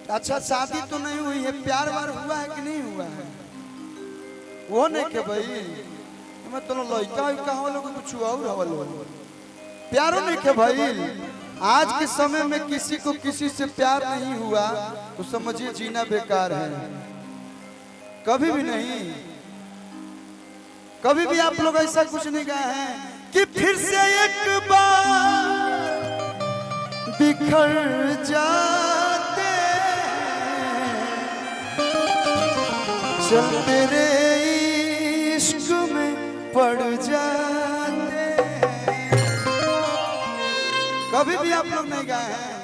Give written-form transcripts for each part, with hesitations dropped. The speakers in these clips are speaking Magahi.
अच्छा शादी तो नहीं हुई है, प्यार वार हुआ है कि नहीं हुआ है? वो नहीं के भाई, मैं तो लड़का उका हो लोग कुछ और हो लोग प्यारो नहीं के भाई। आज के समय में किसी को किसी से प्यार नहीं हुआ तो समझिए जीना बेकार है। कभी भी नहीं, कभी भी आप लोग ऐसा कुछ नहीं गाए हैं कि फिर से एक बार बिखर जाते हैं, चल तेरे इश्क में पड़ जाते हैं। कभी भी आप लोग नहीं गाए हैं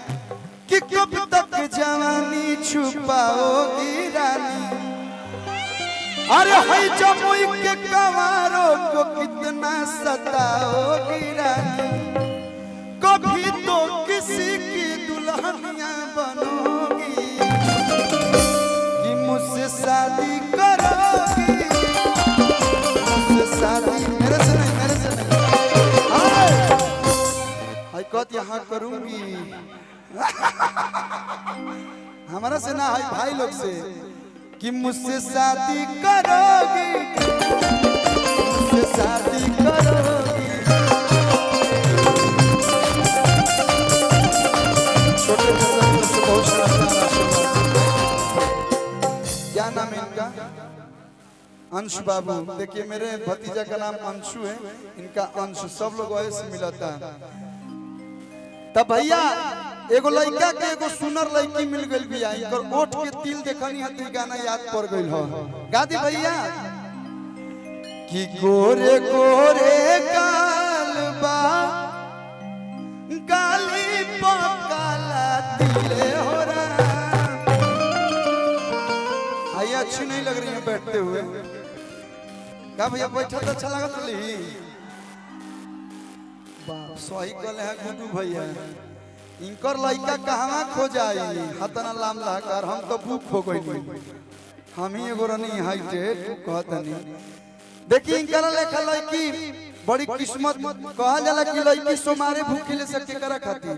कि कब तक जवानी छुपाओगी रानी, अरे है जमुई के कंवारों को कितना सताओगी रानी, कभी तो किसी की दुल्हनिया बनोगी कि मुझसे शादी करोगी, मुझसे शादी, मेरे से नहीं, मेरे से नहीं, हाय हाय कहत यहाँ करूंगी हमारा से ना, हाय भाई लोग से कि मुझसे शादी करोगी, मुझसे शादी करोगी। छोटे से बहुत सारा प्यार आशीर्वाद। क्या नाम है इनका? अंश बाबू। देखिए मेरे भतीजा का नाम अंशु है, इनका अंश, सब लोग ऐसे मिलता है। तब भैया एगो लड़का के एगो सुनर लड़की मिल गई बिया, इनकर ओठ के तिल देखनी है तो गाना याद पड़ गई हो। गा दी भैया कि गोरे गोरे गाल बा गाली पकाला तिले हो रहा। आइए अच्छी नहीं लग रही है बैठते हुए। का भैया बैठा तो अच्छा लगत रही। बाप सही कहले है गुड्डू भैया, इनकर लड़का कहवा खो जाई हतना लाम लहकार, हम तो बुक हो गई, हम ही एगो रनी हाईटेक कहतनी। देखिए इनकर लेखा लड़की बड़ी किस्मत कहल जाला कि लड़की सोमारे भूखी ले सके करा खातिर।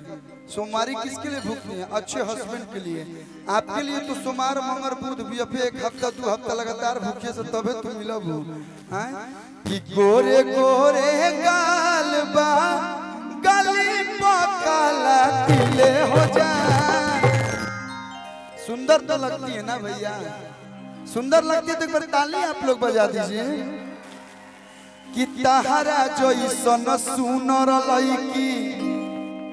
सोमारी किसके लिए भूखनी है? अच्छे हस्बैंड के लिए। आपके लिए तो सोमार मंगल बुध भी एक हफ्ता 2 हफ्ता लगातार भूखे से तबे तू मिलब हो। कि गोरे गोरे गाल बा गली पकाला तिले हो जा। सुंदर तो लगती है ना भैया, सुंदर लगती है तो एक बार ताली आप लोग बजा दीजिए। कि तहरा जैसन सुनर लड़की,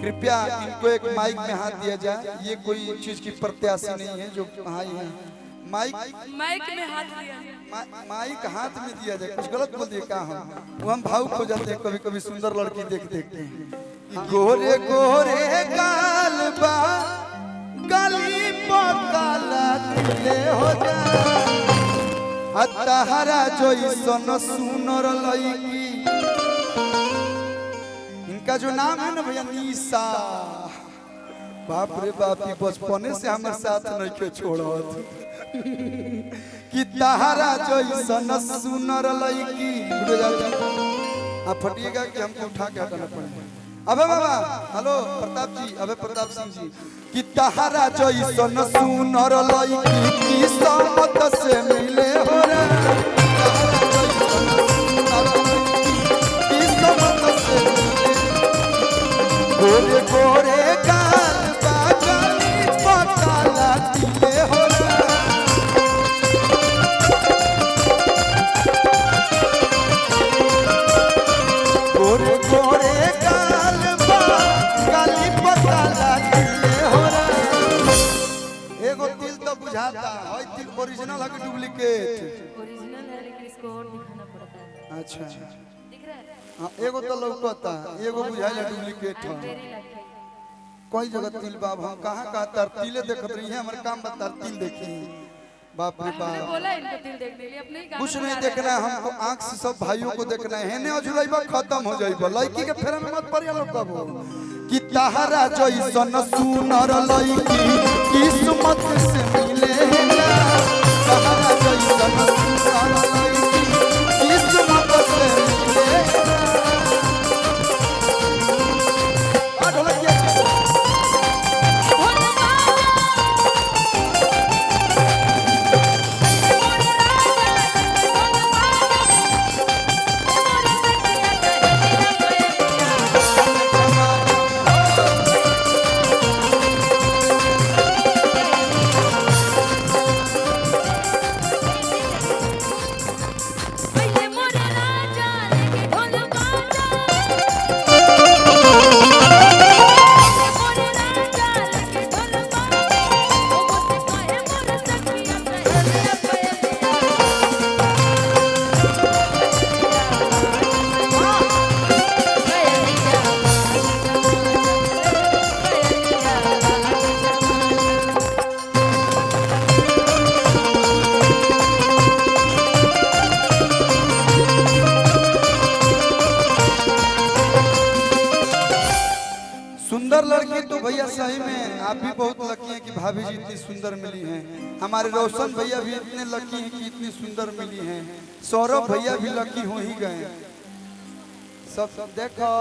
कृपया इनको एक माइक में हाथ दिया जाए, ये कोई चीज की प्रत्याशी नहीं है जो आई है। माइक माइक में हाथ दिया, माइक हाथ में दिया जाए। कुछ गलत बोल दिए क्या हम? वो हम भावुक हो जाते हैं कभी कभी सुंदर लड़की देख देखते हैं। गोरे गोरे गाल बा गली पकाला तिले हो जा, तहरा जैसन सुनर लड़की। इनका जो नाम है ना भैया निशा, बाप रे बाप, बचपने से हमारे साथ नहीं के छोड़त। कि तहरा जैसन सुनर लड़की, आप फटिएगा कि हमको उठा के हटाना पड़ेगा। अबे बाबा, हेलो प्रताप जी, अबे प्रताप सिंह जी, कि तहरा जैसन सुनर लड़की किस्मत से मिले हो रे, तहरा जैसन सुनर लड़की किस्मत से मिले, गोरे गोरे गाल बा गली पकाला तिले हो रे। गोरे गोरे गाल बा गली पकाला तिले हो रे। एगो तिल तो बुझाता है, तिल ओरिजिनल है कि डुप्लीकेट? ओरिजिनल है लेकिन इसको और दिखाना पड़ता है। अच्छा दिख रहा है? हाँ, एगो तो लौकता, एगो बुझाइला डुप्लीकेट है। कोई जगह तिल बाब हम कहाँ कहाँ तार तिले देखत रही है, हमारे काम बता तिल देखी। बाप रे बाप, बोला इनको तिल देखने लिए, अपने ही गाना कुछ नहीं देखना है हमको, आंख से सब भाइयों को देखना है। हेने अजुरैबा खत्म हो जाइबा, लड़की के फेरा में मत पड़िया लोग कबो। कि तहरा जैसन सुनर लड़की किस्मत से मिले ना, तहरा जैसन सुनर लड़की किस्मत से मिले ना। आ ढोलक किया। सही में आप भी बहुत लकी हैं कि भाभी जी इतनी सुंदर मिली हैं। हमारे रोशन भैया भी इतने लकी हैं कि इतनी सुंदर मिली हैं। सौरभ भैया भी लकी हो ही गए। सब देखो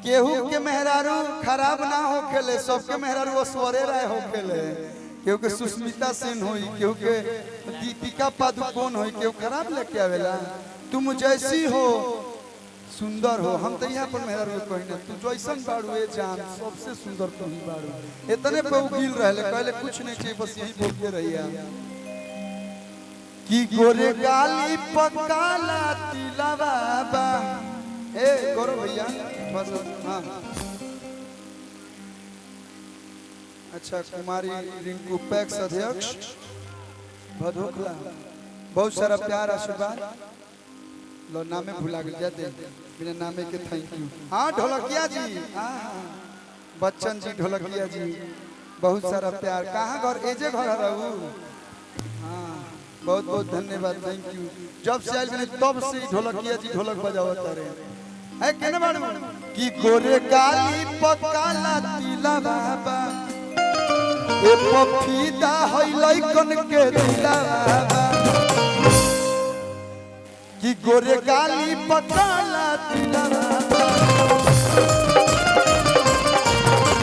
केहू के मेहरारू खराब ना हो खेले, सबके मेहरारू ऐश्वर्या राय हो खेले। केहू के सुस्मिता सेन होई, केहू के दीपिका पादुकोण होई, केहू खराब लेके आवेला। तुम जैसी हो सुंदर हो, हम तो यहाँ पर मेहरारू कहीं ना, तू जैसन बाड़ू ए जान सबसे सुंदर तू ही बाड़ू। इतने पे उगिल रहले, कहले कुछ नहीं चाहिए, बस यही बोलते रहिए कि गोरे गाली पकाला तिला बाबा। ए गौरव भैया बस, हाँ अच्छा। कुमारी रिंकू पैक्स अध्यक्ष भदोखला, बहुत सारा प्यार आशीर्वाद। लो नामे भुला गया जाते बिना नामे के, thank you. हाँ ढोलकिया जी, हाँ हाँ बच्चन जी ढोलकिया जी, बहुत सारा प्यार। कहाँ घर, एजे घर रहू। हाँ बहुत बहुत धन्यवाद, thank you. जब से आयल बने तब से ढोलकिया जी ढोलक बजावत रहे। है केने बाड़ू कि गोरे गाली पकाला तिला बाबा, ए पफीदा है लइकन के दिला बाबा। कि गोरे गाली पकाला तिला बाबा,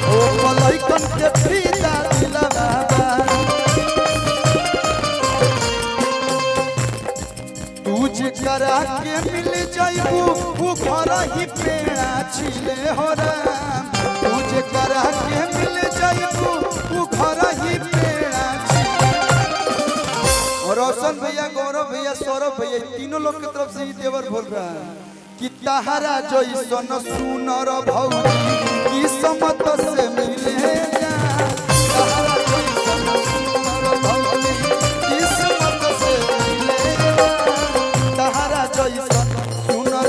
ओ लइकन के फीदा दिला बाबा। तुझ करा के मिल जाइबू उ घर ही पेड़ा छिले हो राम। तुझ करा के मिल जाइबू उ घर ही पेड़ा छिले। और रोशन भैया, गौरव भैया, सौरभ भैया, तीनों लोग की तरफ से ही देवर बोल रहा है कि तहरा जैसन सुनर भौजी किस्मत से मिले जा। तहरा जैसन सुनर भौजी किस्मत से मिले जा। तहरा जैसन सुनर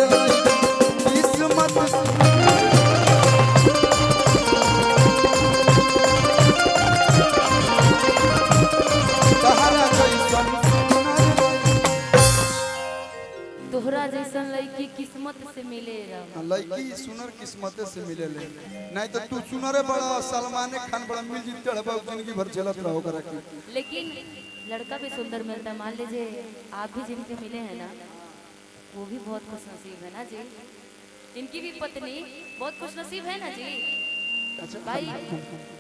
किस्मत से। तहरा जैसन सुनर तोहरा जैसन लड़की किस्मत से मिले राम। लड़की सुनर किस्मते से मिलेले, नहीं तो तू सुनरे बड़ा सलमाने खान बड़ा मिल जीते रह जिंदगी भर झेलत रहो करा के। लेकिन लड़का भी सुंदर मिलता है। मान लीजिए आप भी जिनके मिले हैं ना, वो भी बहुत खुश नसीब है ना जी। इनकी भी पत्नी बहुत खुश नसीब है ना जी। अच्छा भाई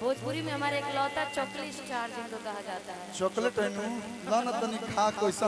भोजपुरी में हमारे इकलौता चॉकलेट स्टार जिनको कहा जाता है। चॉकलेट है नु ला ना तनी खा कैसा।